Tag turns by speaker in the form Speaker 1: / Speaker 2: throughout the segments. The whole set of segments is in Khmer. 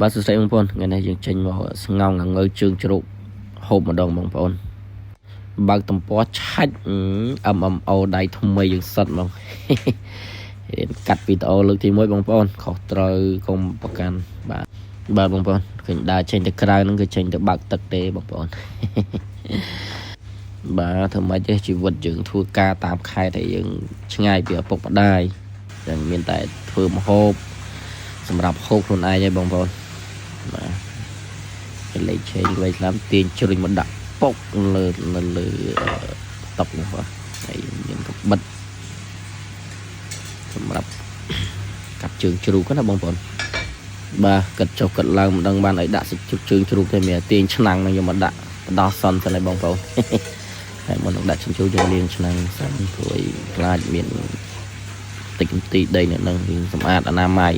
Speaker 1: បាទសួស្តីបងប្អូនថ្ងៃនេះយើងចេញមកស្ងោងងើជើងជ្រូកហូបម្ដងបងប្អូនបើកទំព័រឆាច់ MMO ដៃថ្មីយើងសិតហ្មង រៀនកាត់វីដេអូលើកទី1បងប្អូនខុសត្រូវកុំប្រកាន់បាទបាទបងប្អូនឃើញដើរចេញទៅក្រៅហ្នឹងគឺចេញទៅបើកទឹកទេបងប្អូន បាទធ្វើម៉េចទេជីវិតយើងធ្វើការតាមខេត្តហើយយើងឆ្ងាយពីឪពុកម្ដាយចឹងមានតែធ្វើម្ហូបសម្រាប់ហូបខ្លួនឯងឯងបងប្អូនបាទលេខឆេងក្បីស្លាមទាញជ្រុញមកដាក់ពុកលើនៅលើតុកនេះបាទហើយមានកាបិតសម្រាប់កាប់ជើងជ្រូកណាបងប្អូនបាទកាត់ចុះកាត់ឡើងមិនដឹងបានឲ្យដាក់សាច់ជើងជ្រូកទេមានទាញឆ្នាំងនឹងយកមកដាក់បដោះសនសិនហើយបងប្អូន ហើយមុននឹងដាក់ជញ្ជូយើងលាងឆ្នាំងសិនព្រោះអីខ្លាចមានតិចកំទីដីនៅនឹងយើងសម្អាតអនាម័យ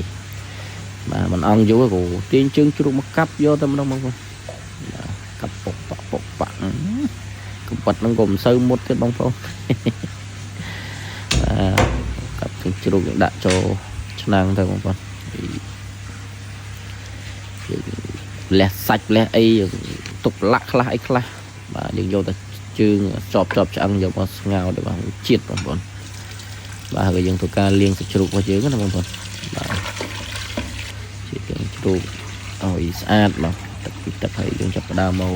Speaker 1: បាទមិនអង្គយូរក៏ទាញជើងជ្រូកមកកាប់យកតែម្ដងបងប្អូនបាទកាប់ពុកប៉ពុកប៉កំប៉ិតហ្នឹងក៏មិនសូវមុតទៀតបងប្អូន បាទកាប់ជើងជ្រូកយើងដាក់ចូលឆ្នាំងទៅបងប្អូនយើងលះសាច់លះអីយើងទុកប្រឡាក់ខ្លះអីខ្លះបាទយើងយកតែជើងជាប់ជាប់ឆ្អឹងយកមកស្ងោរទៅបាទជាតិបងប្អូនបាទហើយយើងធ្វើការលាងសាច់ជ្រូករបស់យើងណាបងប្អូនបាទជាជើងជ្រូកឲ្យស្អាតបាទទឹកពីទឹកហើយយើងចាប់ផ្ដើមមក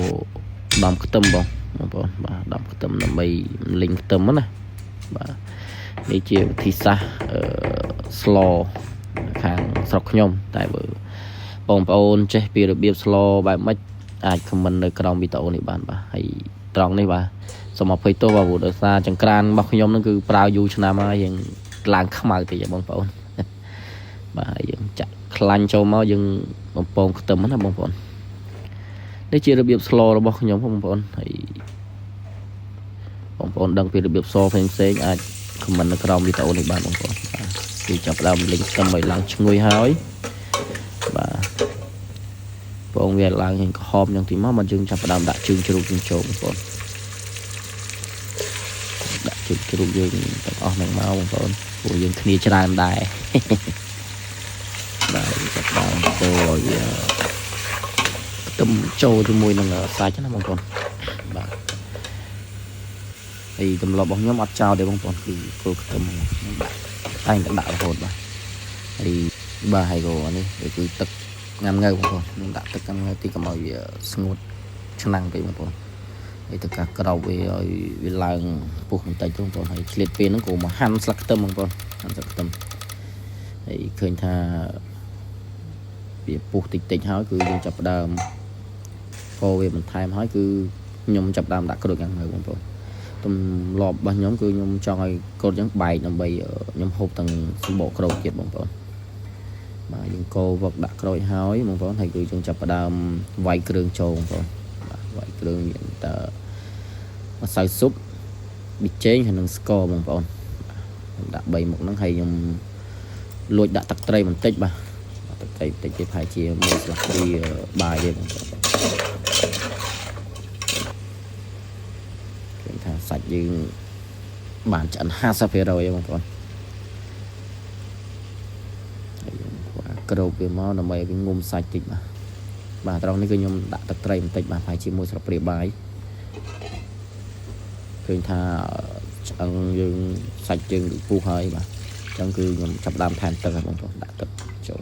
Speaker 1: ដំខ្ទឹមបងបងប្អូនបាទដំខ្ទឹមដើម្បីលីងខ្ទឹមណាបាទនេះជាវិធីសាស្ត្រអឺស្លខាងស្រុកខ្ញុំតែបើបងប្អូនចេះពីរបៀបស្លបែបម៉េចអាច comment នៅក្រោមវីដេអូនេះបានបាទហើយត្រង់នេះបាទសូមអភ័យទោសបាទព្រោះដោយសារចង្ក្រានរបស់ខ្ញុំនឹងគឺប្រើយូរឆ្នាំហើយយើងឡើងខ្មៅតិចបងប្អូនបាទហើយយើងចាក់ខ្លាញ់ចូលមកយើងបំពងខ្ទឹមណាបងប្អូននេះជារបៀបស្លរបស់ខ្ញុំបងប្អូនហើយបងប្អូនដឹងពីរបៀបស្លផ្សេងផ្សេងអាច comment នៅក្រោមវីដេអូនេះបានបងប្អូនបាទគឺចាប់ផ្ដើមលីងខ្ទឹមឲ្យឡើងឈ្ងុយហើយបាទបងវាឡើងយ៉ាងក្រហមយ៉ាងទីមកមកយើងចាប់ផ្ដើមដាក់ជើងជ្រូកយើងចូលបងប្អូនដាក់ជើងជ្រូកយើងទាំងអស់នឹងមកបងប្អូនព្រោះយើងគ្នាច្រើនដែរ បាទចាប់ផ្ដើមកូរឲ្យវាខ្ទឹមចូលជាមួយនឹងសាច់ណាបងប្អូនបាទហើយទម្លាប់របស់ខ្ញុំអត់ចោលទេបងប្អូនគឺគល់ខ្ទឹមខ្ញុំដាក់តែងតែដាក់រហូតបាទហើយបាទហើយក៏នេះវាគឺទឹកងាំងៅបងប្អូនខ្ញុំដាក់ទឹកងាំងៅតិចកុំឲ្យវាស្ងួតឆ្នាំងពេកបងប្អូនហើយទៅការក្រោបវាឲ្យវាឡើងពុះបន្តិចទៅបងប្អូនហើយឆ្លៀតពេលហ្នឹងក៏មកហាន់ស្លឹកខ្ទឹមបងប្អូនហាន់ស្លឹកខ្ទឹមហើយឃើញថាវាពុះតិចតិចហើយគឺយើងចាប់ផ្ដើមកូរវាបន្ថែមហើយគឺខ្ញុំចាប់ផ្ដើមដាក់ក្រូចងាំងៅបងប្អូនទម្លាប់របស់ខ្ញុំគឺខ្ញុំចង់ឲ្យក្រូចហ្នឹងបែកដើម្បីខ្ញុំហូបទាំងសម្បកក្រូចទៀតបងប្អូនបាទយើងកូរវឹកដាក់ក្រូចហើយបងប្អូនហើយគឺយើងចាប់ផ្ដើមវាយគ្រឿងចូលបងប្អូនបាទវាយគ្រឿងមានតើម្សៅស៊ុបប៊ីចេងហើយនិងស្ករបងប្អូនខ្ញុំដាក់3មុខហ្នឹងហើយខ្ញុំលួចដាក់ទឹកត្រីបន្តិចបាទទឹកត្រីបន្តិចទេប្រហែលជាមួយស្លាបព្រាបាយទេបងប្អូនឃើញថាសាច់យើងបានឆ្អិន50%ហើយបងប្អូនហើយយើងគ្របវាមកដើម្បីឲ្យវាងុំសាច់តិចបាទបាទត្រង់នេះគឺខ្ញុំដាក់ទឹកត្រីបន្តិចបាទប្រហែលជាមួយស្លាបព្រាបាយឃើញថាឆ្អឹងយើងសាច់យើងពុះហើយបាទអញ្ចឹងគឺខ្ញុំចាប់ដើមថែមទឹកហើយបងប្អូនដាក់ទឹកចូល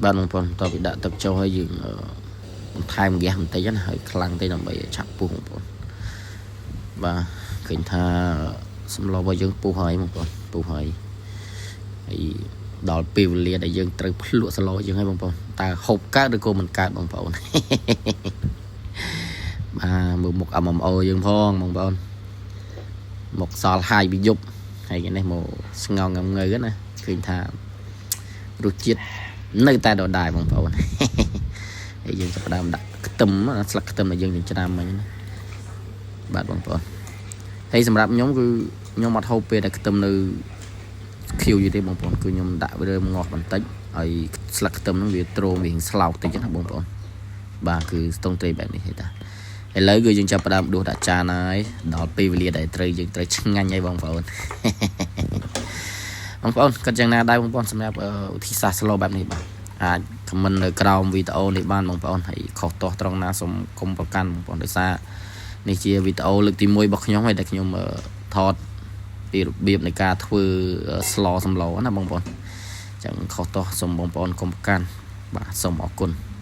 Speaker 1: បាទបងប្អូនតទៅដាក់ទឹកចូលហើយយើងបន្ថែមហ្គាសបន្តិចណាហើយខ្លាំងតិចដើម្បីឆាប់ពុះបងប្អូនបាទឃើញថាសម្លរបស់យើងពុះហើយបងប្អូនពុះហើយហើយដល់ពេលវេលាដែលយើងត្រូវភ្លក់សឡយើងហើយបងប្អូនតើហូបកើតឬក៏មិនកើតបងប្អូន បាទមើលមុខ MMO យើងផងបងប្អូនមុខសល់ហាយពីយប់ហើយនេះមកស្ងោងងងៅណាឃើញថារសជាតិនៅតែដដែលបងប្អូន ហើយយើងចាប់ផ្ដើមដាក់ខ្ទឹមស្លឹកខ្ទឹមដែលយើងចិញ្ច្រាំមិញណាបាទបងប្អូនហើយសម្រាប់ខ្ញុំគឺខ្ញុំអត់ហូបពេលដែលខ្ទឹមនៅខៀវយូរទេបងប្អូនគឺខ្ញុំដាក់វាងាស់បន្តិចឲ្យស្លឹកខ្ទឹមហ្នឹងវាទ្រវាស្លោកតិចណាបងប្អូនបាទគឺស្ទង់ត្រីបែបនេះទេតាឥឡូវគឺយើងចាប់ផ្ដើមដួសដាក់ចានហើយដល់ពេលវេលាដែលត្រូវយើងត្រូវឆ្ងាញ់ហើយបងប្អូន បងប្អូនគិតយ៉ាងណាដែរបងប្អូនសម្រាប់វិធីសាស្ត្រស្លបែបនេះបាទ អាច comment នៅក្រោមវីដេអូនេះបានបងប្អូនហើយខុសទាស់ត្រង់ណាសូមកុំប្រកាន់បងប្អូនដោយសារនេះជាវីដេអូលើកទី1របស់ខ្ញុំហើយដែលខ្ញុំថតពីរបៀបនៃការធ្វើស្លសម្លណាបងប្អូនអញ្ចឹងខុសទាស់សូមបងប្អូនកុំប្រកាន់បាទសូមអរគុណ។